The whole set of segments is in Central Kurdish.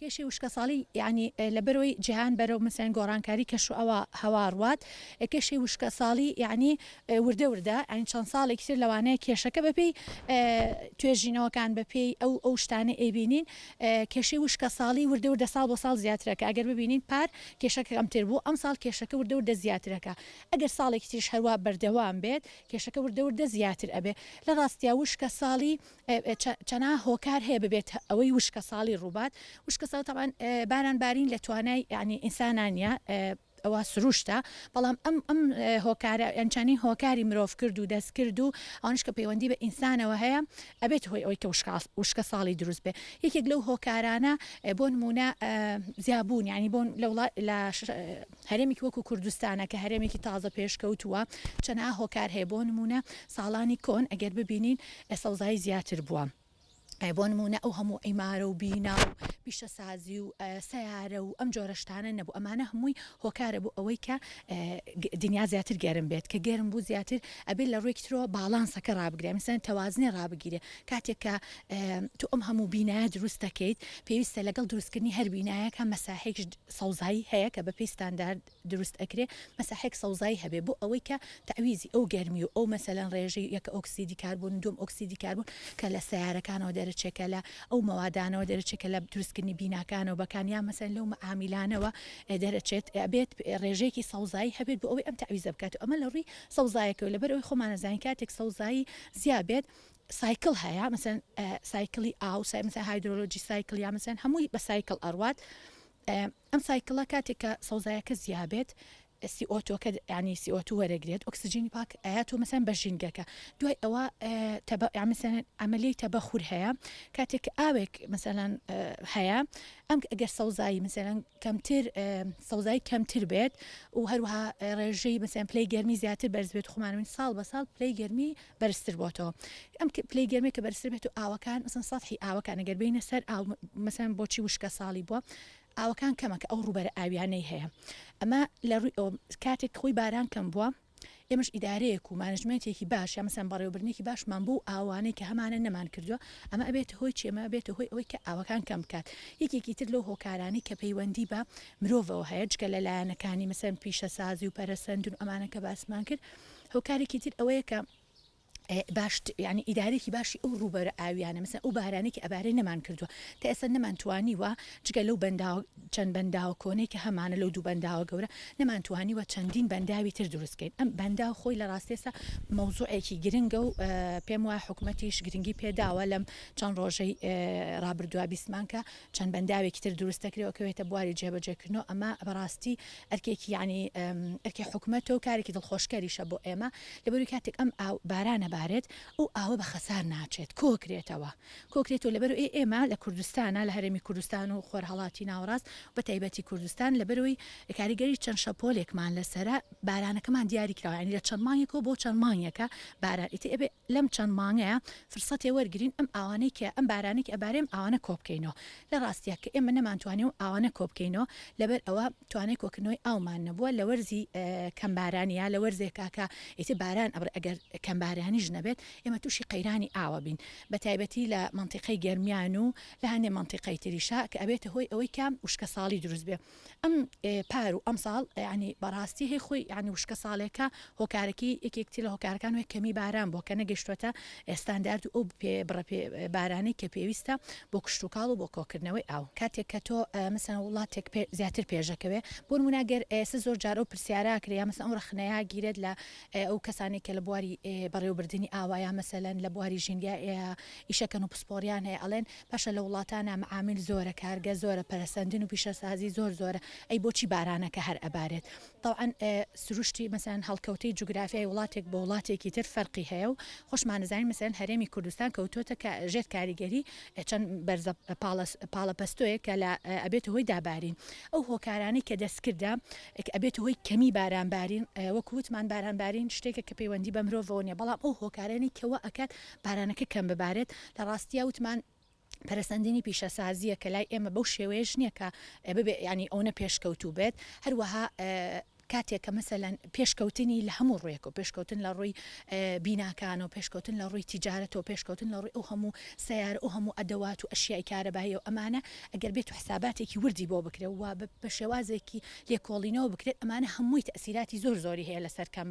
کێشەی وشکەساڵی یانی لەبەرئەوەی جیهان بەرەو مەسەلەن گۆڕانکاری کەش و هەوا ڕوات کێشەی وشکەساڵی یانی وردە وردە یانی چەند ساڵێکی تر لەوانەیە کێشەکە بەپێی توێژینەوەکان بەپێی ئەو ئەو شتانەی ئەیبینین کێشەی وشکەساڵی وردە وردە ساڵ بۆ ساڵ زیاترەکە ئەگەر ببینین پار کێشەکە کەمتر بوو ئەمساڵ کێشەکە وردە وردە زیاترەکە ئەگەر ساڵێکی تریش هەروا بەردەوام بێت کێشەکە وردە وردە زیاتر ئەبێ لە ڕاستیا وشکەساڵی چەناها هۆکار هەیە ببێت ئەوەی وشکە ساڵی ڕووبات وشکە ساڵ تەبعەن باران بارین لە توانای یعنی ئینسانا نیە ئەوە سروشتە بەڵام ئەم ئەم هۆکارە یان چەنین هۆکاری مرۆڤ کرد و دەست کرد و ئەوانش کە پەیوەندی بە ئینسانەوە هەیە ئەبێت هۆی ئەوەی کە وشکە ساڵی دروست بێ یەکێک لەو هۆکارانە بۆ نمونە زیابوون یعنی بۆ لە وڵات لە هەرێمێکی وەکو کوردستانە کە هەرێمێکی تازە پێشکەوتووە چەنەها هۆکار هەیە بۆ نموونە ساڵانی کۆن ئەگەر ببینین سەوزایی زیاتر بووە بۆ نموونە ئەو هەموو عیمارە و بینا و پیشەسازی و سەیارە و ئەم جۆرە شتانە نەبوو ئەمانە هەمووی هۆکارە بۆ ئەوەی کە دنیا زیاتر گەرم بێت کە گەرم بوو زیاتر ئەبێت لە ڕوویەکی ترەوە باڵانسەکە ڕابگرێ مثلەن تەوازنێ ڕابگیرێ کاتێک کە تۆ ئەم هەموو بینایە دروست دەکەیت پێویستە لەگەڵ دروستکردنی هەر بینایەکە مەساحێکش سەوزایی هەیە کە بەپێی ستاندارد دروست ئەکرێ مەساحەیەک سەوزایی هەبێ بۆ ئەوەی کە تەعویزی ئەو گەرمی و ئەو مەسەلەن ڕێژەی یەکە ئۆکسیدی کاربۆن و دووەم ئۆکسیدی کاربۆن کە لە سەیارەکانەوە دەرەچێ کە لە ئەو مەوادانەوە دەرەچێ کە لە دروستکردنی بیناکانەوە بەکان یا مەسەلەن لەو مەعامیلانەوە دەرەچێت ئەبێت ڕێژەیەکی سەوزایی هەبێت بۆ ئەوەی ئەم تەعویزە بکات و ئەمە لە ڕووی سەوزایەکەوە لەبەر ئەوەی خۆمان ئەزانین کاتێک سەوزایی زیا بێت cycle هەیە مەسەن cycle ی ئاو سای مەسەن hydrology cycle یا مەسەن هەمووی بە cycle ئەڕوات ئەم cycle ە کاتێک کە سەوزایەکە زیابێت CO2 ەکە ینی CO2 وەرەگرێت ئۆکسجینی پاک ئاات و مەسەن بە ژینگەکە دوای ئەوە مەسەن ئەمەلی تەبەخور هەیە کاتێک کە ئاوێک مەسەلەن هەیە ئەم ئەگەر سەوزایی مەسەلەن کەمتر سەوزایی کەمتر بێت و هەروەها ڕێژەی مەسەن پلەی گەرمی زیاتر بەرز بێت خۆمانوین ساڵ بە ساڵ پلەی گەرمی بەرزتر بۆتەوە ئەم پلەی گەرمی کە بەرزتر بێت و ئاوەکان مەسەن سەتحی ئاوەکان ئەگەر بینە سەر ئاو مەسەن بۆچی وشکە ساڵی بووە ئاوەکان کەمە کە ئەو ڕووبەرە ئاویانەی هەیە ئەمە لە ڕووی ئەو کاتێک خۆی باران کەم بووە ئێمەش ئیدارەیەک و management ێکی باش یا مەسەن بەڕێوەبردنێکی باشمان بۆ ئاوانەی کە هەمانە نەمان کردووە ئەمە ئەبێت هۆی چی ئەمە ئەبێتە هۆی ئەوەی کە ئاوەکان کەم بکات یەکێکی تر لەو هۆکارانەی کە پەیوەندی بە مرۆڤەوە هەیە جگە لە لایەنەکانی مەسەن پیشەسازی و پەرەسەندن و ئەمانە کە باسمان کرد هۆکارێکی تر ئەوەیە کە باش یعنی ئیدارێکی باشی ئەو ڕووبەرە ئاویانە مەسەن ئەو بارانێکی ئەبارەی نەمان کردووە تا ئێستا نەمان توانیوە جگە لەو بەنداوە چەند بەنداوە کۆنەی کە هەمانە لەو دوو بەنداوە گەورە نەمان توانیوە چەندین بەنداوی تر دروست کەین ئەم بەنداو خۆی لە ڕاستێسا مەوزوعێکی گرنگە و پێم وایە حکومەتیش گرنگی پێداوە لەم چەند ڕۆژەی ڕابردووە بیستمان کە چەند بەنداوێکی تر دروست دەکرێ و ئەکەوێتە بواری جێبەجێکردنەوە، ئەمە بەڕاستی ئەرکێکی یانی ئەرکی حکومەتە و کارێکی دڵخۆشکەریشە بۆ ئێمە، لەبەروی کاتێک ئەم ئاو بارانە بارێت ئەو ئاوە بە خەسار ناچێت کۆکرێتەوە کۆکرێتەوە لەبەرئەوەی ئێمە لە کوردستانە لە هەرێمی کوردستان و خۆرهەڵاتی ناوەڕاست بە تایبەتی کوردستان لەبەرئەوەی کاریگەری چەند شەپۆلێکمان لەسەرە بارانەکەمان دیاری کراوە یانی لە چەند مانگێکەوە بۆ چەند مانگێکە باران ئیتر ئەبێ لەم چەند مانگەیا فرسەتێ وەرگرین ئەم ئاوانەی کە ئەم بارانەی کە ئەبارێ ئەم ئاوانە کۆبکەینەوە لە ڕاستیا کە ئێمە نەمانتوانی ئەو ئاوانە کۆبکەینەوە لەبەر ئەوە توانای کۆکردنەوەی ئاومان نەبووە لە وەرزی کەم بارانی یا لە وەرزێکا کە ئیتر باران ئەبڕێ ئەگەر کەم بارانیش نەبێت ئێمە تووشی قەیرانی ئاوە بین بە تایبەتی لە مەنتیقەی گەرمیان و لە هەندێ مەنتیقەی تریشا کە ئەبێتە هۆی ئەوەی کە وشکەساڵی دروست بێ. ئەم پار و ئەمساڵ یانی بەڕاستی هەی خۆی یانی وشکە ساڵێکە هۆکارەکەی یەکێک تر لە هۆکارەکان وێ کەمی باران بووە کە نەگەیشتووەتە ستاندارد و ئەو پێ بڕە پێ بارانەی کە پێویستە بۆ کشتوکاڵ و بۆ کۆکردنەوەی ئاو. کاتێک کە تۆ مەسەلەن وڵاتێک پێ زیاتر پێشەکەوێ بۆ نموونە گەر ئێستا زۆر جار ئەو پرسیارە ئەکرێ یا مەسەلەن ئەو ڕەخنەیە ئەگیرێت لە ئەو کەسانەی کە لە بواری بەڕێوەبردنی ئاوە یا مەسەلەن لە بواری ژینگە ئیشەکەن و پسپۆڕیان هەیە ئەڵێن باشە لە وڵاتانا معامل زۆرە کارگە زۆرە پەرەسەندن و پیشەسازی زۆر زۆرە ئەی بۆچی بارانەکە هەر ئەبارێت تەوعەن سروشتی مەسەلەن هەڵکەوتەی جوگرافیای وڵاتێک بۆ وڵاتێکی تر فەرقی هەیە و خۆشمان ئەزانین مەسەلەن هەرێمی کوردستان کەوتۆتە کە ژێر کاریگەری چەند بەرزە پاڵە پاڵەپەستۆیەک کە لە ئەبێتە هۆی دابارین ئەو هۆکارانەی کە دەستکردە کە ئەبێتە هۆی کەمی باران بارین وەکو وتمان باران بارین شتێکە کە پەیوەندی بە مرۆڤەوە نیە بەڵام ئەو هۆکارانەی کە وا ئەکات بارانەکە کەم ببارێت، لە ڕاستیا وتمان پەرەسەندنی پیشەسازییە کە لای ئێمە بەو شێوەیەش نییە کە ببێ یانی ئەونە پێشکەوتوو بێت، هەروەها. کاتێک کە مەسەلەن پێشکەوتنی لە هەموو ڕوویەکەوە، پێشکەوتن لە ڕووی بیناکانەوە، پێشکەوتن لە ڕووی تیجارەتەوە، پێشکەوتن لە ڕووی ئەو هەموو سەیارە، ئەو هەموو ئەدەوات و ئەشیای کارەباییەوە، ئەمانە ئەگەر بێت و حساباتێکی وردی بۆ بکرێت و بە شێوازێکی لێکۆڵینەوە بکرێت، ئەمانە هەمووی تەئسیراتی زۆر زۆری هەیە لەسەر کەم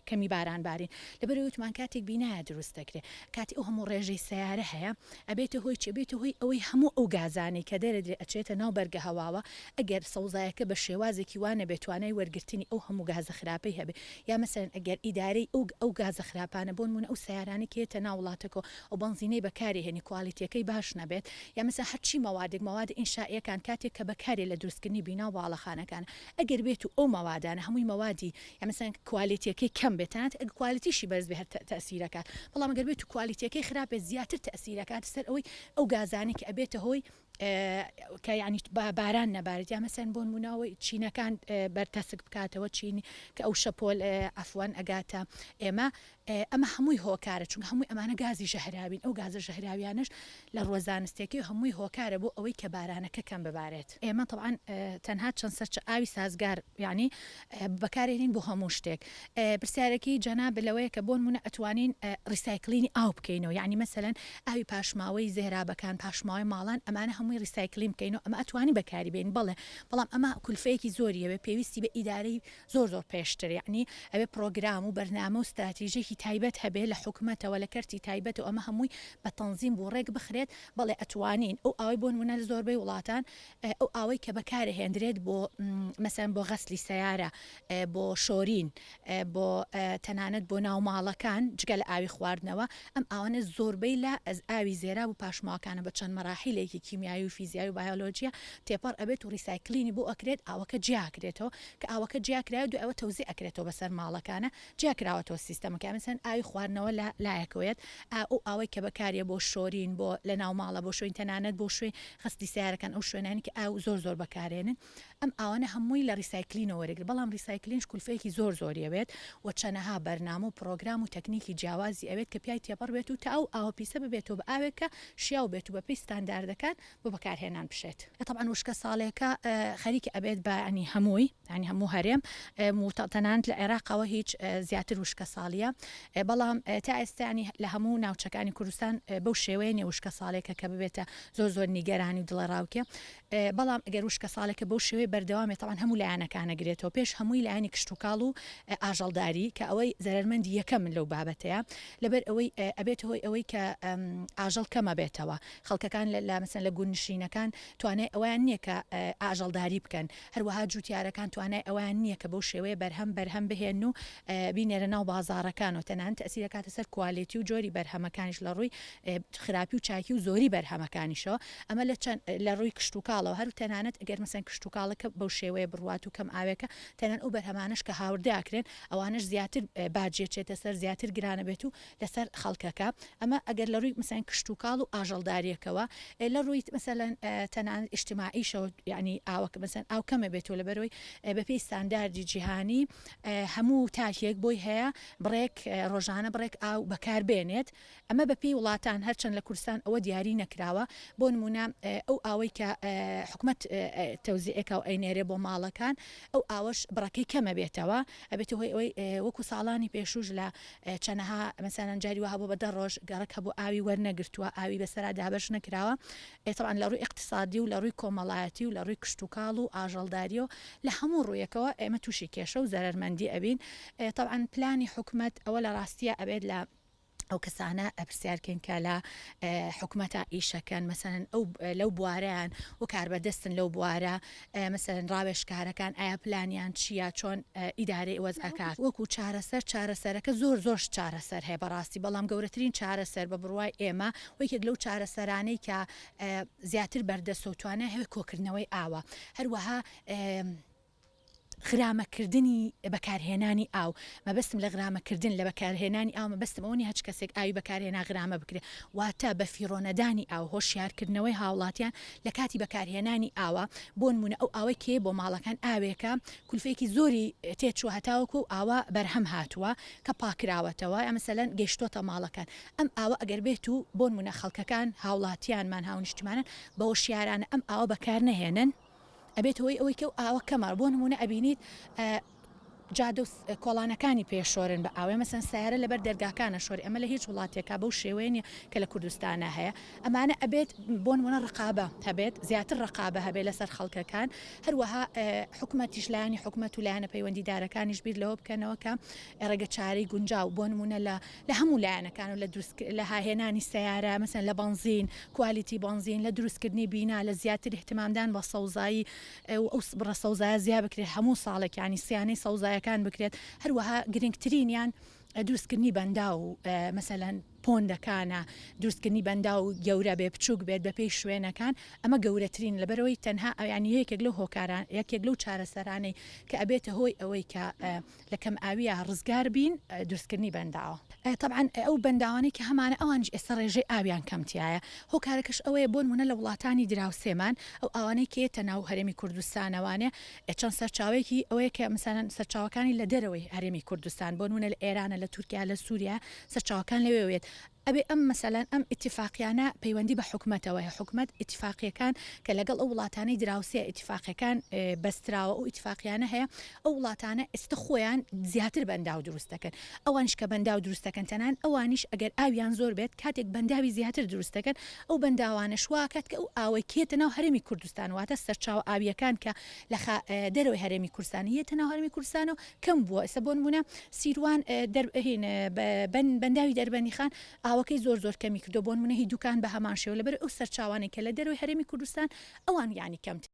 کەمی باران بارین. لەبەرئەوەی وتمان کاتێک بینایە دروست دەکرێت، کاتێ ئەو هەموو ڕێژەی سەیارە هەیە، ئەبێتە هۆی چی؟ ئەبێتە هۆی ئەوەی هەموو ئەو گازانەی کە دەرەدرێت ئەچێتە ناو بەرگە هەواوە، ئەگەر سەوزایەکە بە شێوازێکی وا نەبێت توانای وەرگرتنی ئەو هەموو گازە خراپەی هەبێت، یا مەسەلەن ئەگەر ئیدارەی ئەو ئەو گازە خراپانە بۆنموونە ئەو سەیارانەی کە یەتە ناو وڵاتەکەوە ئەو بەنزینەی بەکاری هێنی کوالیتیەکەی باش نەبێت، یا مەسەلەن هەرچی مەوادێک مەوادە ئینشائیەکان کاتێک کە بەکارێ لە دروستکردنی بینا و باڵەخانەکان ئەگەر بێت و ئەو مەوادانە هەمووی مەوادی یا مەسەلەن کوالێتیەکەی کەم بێت تەنانەت ئەگەر کوالێتیشی بەرز بێت هەر تەئسیرەکات بەڵام ئەگەر بێت و کوالێتیەکەی خراپ بێت زیاتر تەئسیرەکات سەر ئەوەی ئەو گازانەی کە ئەبێتە هۆی کە یانی باران نەبارێت یا مەسەن بۆ نمونەوەی چینەکان بەرتەسک بکاتەوە چینی کە ئەو شەپۆل عەفوەن ئەگاتە ئێمە ئەمە هەمووی هۆکارە چونکە هەمووی ئەمانە گازی ژەهراوین ئەو گازە ژەهراویانەش لە ڕووە زانستیەکەی هەمووی هۆکارە بۆ ئەوەی کە بارانەکە کەم ببارێت. ئێمە تەبعەن تەنها چەند سەرچە ئاوی سازگار یانی بەکارێنین بۆ هەموو شتێک. پرسیارەکەی جەنابت لەوەیە کە بۆنمونە ئەتوانین recycling ی ئاو بکەینەوە یانی مەسەلەن ئاوی پاشماوەی زێرابەکان پاشماوەی ماڵان ئەمانە هەمووی recycling بکەینەوە ئەمە ئەتوانین بەکاری بێنین بەڵێ بەڵام ئەمە کولفەیەکی زۆری ئەوێ پێویستی بە ئیدارەی زۆر زۆر پێشتر یەعنی ئەبێ پڕۆگرام و بەرنامە و ستراتیژێکی تایبەت هەبێ لە حکومەتەوە لە کەرتی تایبەتەوە ئەمە هەمووی بە تەنزیم بوو ڕێک بخرێت بەڵێ ئەتوانین ئەو ئاوەی بۆ نمونە لە زۆربەی وڵاتان ئەو ئاوەی کە بەکارەهێندرێت بۆ مەسەن بۆ غەسلی سەیارە بۆ شۆرین بۆ تەنانەت بۆ ناوماڵەکان جگە لە ئاوی خواردنەوە ئەم ئاوانە زۆربەی لە ئاوی زێراب و پاشماوەکانە بە چەند مەراحیلێکی کیمیایی و فیزیایی و بایۆلۆجیە تێپەڕ ئەبێت و recycling ی بۆ ئەکرێت ئاوەکە جیاکرێتەوە کە ئاوەکە جیاکرایەوە دوای ئەوە تەوزیع ئەکرێتەوە بەسەر ماڵەکانە جیاکراوەتەوە سیستەمەکە مەسەن ئاوی خواردنەوە لە لایەکەوە یەت ئەو ئاوەی کە بەکاریە بۆ شۆرین بۆ لە ناو ماڵە بۆ شۆین تەنانەت بۆ شوێن غەسلی سەیارەکان ئەو شوێنانی کە ئاو زۆر زۆر بەکارێنن ئەم ئاوانە هەمووی لە recycling ەوە وەرەگرێت بەڵام recycling ش کولفەیەکی زۆر زۆری ئەوێت و چەنەها بەرنامە و پڕۆگرام و تەکنیکی جیاوازی ئەوێت کە پیای تێپەڕ بێت و تا ئەو ئاوە پیسە ببێتەوە بە ئاوێک کە شیاو بێت و بەپێی ستانداردەکان بۆ بەکارهێنان بشێت. تەبعەن وشکە ساڵێکە خەریکە ئەبێت بە یانی هەمووی یانی هەموو هەرێم و تەنانەت لە عێراقەوە هیچ زیاتر وشکە ساڵیە بەڵام تا ئێستا یانی لە هەموو ناوچەکانی کوردستان بەو شێوەیە نیە وشکە ساڵێکە کە ببێتە زۆر زۆر نیگەرانی و دڵەڕاوکێ بەڵام ئەگەر وشکە ساڵێکە بەو شێوەیە بەردەوام بێت تەبعەن هەموو لایەنەکان ئەگرێتەوە پێش هەمووی لایەنی کشتوکاڵ و ئاژەڵداری کە ئەوەی زەرەرمەندی یەکەمن لەو بابەتەیە لەبەر ئەوەی ئەبێتە هۆی ئەوەی کە ئاژەڵ کەم ئەبێتەوە خەڵکەکان لە مەسەلەن لە گوندنشینەکان توانای ئەوەیان نییە کە ئاژەڵداری بکەن، هەروەها جووتیارەکان توانای ئەوەیان نییە کە بەو شێوەیە بەرهەم بەرهەم بهێنن و بینێرە ناو بازاڕەکان و تەنانەت تەئسیر ئەکاتە سەر کوالێتی و جۆری بەرهەمەکانیش لە ڕووی خراپی و چاکی و زۆری بەرهەمەکانیشەوە ئەمە لە چەند لە ڕووی کشتوکاڵەوە هەر تەنانەت ئەگەر مەسەلەن کشتوکاڵەکە بەو شێوەیە بڕوات و کەم ئاوێکە تەنانەت ئەو بەرهەمانەش کە هاوردە ئەکرێن ئەوانەش زیاتر باجی ئەچێتە سەر زیاتر گران ئەبێت و لەسەر خەڵکەکە ئەمە ئەگەر لە ڕووی مەسەلەن کشتوکاڵ و ئاژەڵداریەکەوە لە ڕووی مەسەلەن تەنانەت ئیجتیماعیشەوە یعنی ئاوەکە مەسەلەن ئاو کەمە بێتەوە لەبەرەوەی بەپێی ستانداردی جیهانی هەموو تاکێک بۆی هەیە بڕێک ڕۆژانە بڕێک ئاو بەکار بێنێت ئەمە بەپێی وڵاتان هەرچەند لە کوردستان ئەوە دیاری نەکراوە بۆ نمونە ئەو ئاوەی کە حکومەت تەوزیعێکا و ئەینێرێ بۆ ماڵەکان ئەو ئاوەش بڕەکەی کەمە بێتەوە ئەبێتە هۆی ئەوەی وەکو ساڵانی پێشوش لە چەنەها مەسەلەن جاری وا هەبوو بە دە ڕۆژ گەڕەک هەبوو ئاوی وەرنەگرتووە ئاوی بەسەرا دابەش نەکراوە ئێ تەبعەن لە ڕووی ئیقتسادی و لە ڕووی کۆمەڵایەتی و لە ڕووی کشتوکاڵ و ئاژەڵداریەوە لە هەموو ڕوویەکەوە ئێمە تووشی کێشە و زەرەرمەندی ئەبین ئێ تەبعەن پلانی حکومەت ئەوە لە ڕاستیە ئەبێت لە ئەو کەسانە پرسیار کەین کە لە حکومەتا ئیشەکەن مەسەلەن ئەو لەو بوارەیان و کاربەدەستن لەو بوارە مەسەلەن ڕاوێژکارەکان ئایا پلانیان چییە چۆن ئیدارەی وەزعەکە وەکو چارەسەر چارەسەرەکە زۆر زۆر چارەسەر هەیە بەڕاستی بەڵام گەورەترین چارەسەر بە بڕوای ئێمە و یەکێک لەو چارەسەرانەی کە زیاتر بەردەستە و توانای هەیە کۆکردنەوەی ئاوە هەروەها غرامەکردنی بەکارهێنانی ئاو، مەبەستم لە غرامەکردن لە بەکارهێنانی ئاو مەبەستم ئەوە نیە هەچ کەسێک ئاوی بەکارهێنا غرامە بکرێت، واتە بەفیڕۆنەدانی ئاو، هۆشیارکردنەوەی هاوڵاتیان لە کاتی بەکارهێنانی ئاوە، بۆنمونە ئەو ئاوەی کێ بۆ ماڵەکان ئاوێکە کولفەیەکی زۆری تێچووە هەتاوەکو ئەو ئاوە بەرهەم هاتووە کە پاکراوەتەوە یا مەسەلەن گەیشتۆتە ماڵەکان ئەم ئاوە ئەگەر بێت و بۆنمونە خەڵکەکان هاوڵاتیانمان هاونیشتیمانان بە هۆشیارانە ئەم ئاوە بەکارنەهێنن. ئەبێتە هۆی ئەوەی کە ئەو ئاوە کەمە بۆ نموونە ئەبینیت. جادە و کۆڵانەکانی پێ شۆرن بە ئاوێ مەسەن سەیارە لەبەر دەرگاکانە شۆری ئەمە لە هیچ وڵاتێکا بەو شێوەیە نیە کە لە کوردستانا هەیە ئەمانە ئەبێت بۆ نمونە ڕقابە هەبێت زیاتر ڕقابە هەبێت لەسەر خەڵکەکان هەروەها حکومەتیش لایەنی حکومەت و لایەنە پەیوەندیدارەکانیش بیر لەوە بکەنەوە کە ڕێگە چارەی گونجاو بۆ نمونە لە لە هەموو لایەنەکان و لە دروست لە هاهێنانی سەیارە مەسەن لە بەنزین کوالیتی بەنزین لە دروستکردنی بینا لە زیاتر اهتمامدان بە سەوزایی و ئەو بڕە سەوزایە زیا بکرێت هەموو ساڵێک یانی سیانەی سەوزایەکان بکرێت هەروەها گرنگترینیان دروستکردنی بەنداو و مەسەلەن پۆندەکانە دروستکردنی بەنداو گەورە بێ بچووک بێت بەپێی شوێنەکان ئەمە گەورەترین لەبەرەوەی تەنها یانی یەکێک لەو هۆکاران یەکێک لەو چارەسەرانەی کە ئەبێتە هۆی ئەوەی کە لە کەم ئاوییا ڕزگار بین دروستکردنی بەنداوە. تەبعەن ئەو بەنداوانەی کە هەمانە ئەوانیش ئێستا ڕێژەی ئاویان کەم تیایە هۆکارەکەش ئەوەیە بۆ نمونە لە وڵاتانی دراوسێمان ئەو ئاوانەی کە یەتە ناو هەرێمی کوردستانەوانێ چەند سەرچاوەیەکی ئەوەیە کە مەسەلەن سەرچاوەکانی لە دەرەوەی هەرێمی کوردستان بۆ نمونە لە ئێرانە لە تورکیا لە سوریا سەرچاوەکان لەوێوە یەت ئەبێ ئەم مەسەلەن ئەم ئیتیفاقیانە پەیوەندی بە حکومەتەوە هەیە، حکومەت ئیتیفاقیەکان کە لەگەڵ ئەو وڵاتانەی دراوسێ ئیتیفاقیەکان بەستراوە ئەو ئیتیفاقیانە هەیە ئەو وڵاتانە ئێستا خۆیان زیاتر بەنداو دروست دەکەن ئەوانیش کە بەنداو دروست دەکەن تەنان ئەوانیش ئەگەر ئاویان زۆر بێت کاتێک بەنداوی زیاتر دروست دەکەن ئەو بەنداوانەش وا ئەکات کە ئەو ئاوەی کە یەتە ناو هەرێمی کوردستان واتە سەرچاوە ئاویەکان کە لە خا دەرەوەی هەرێمی کوردستان یەتە ناو هەرێمی کوردستانەوە کەم بووە ئێستا بۆ نموونە سیروان دەر هین بەنداوی دەربەندیخان ئاوەکەی زۆر زۆر کەمی کردووە بۆ نموونە هی دوکان بە هەمان شێوە لەبەر ئەو سەرچاوانەی کە لە دەرەوەی هەرێمی کوردستان ئەوان یانی کەمتر.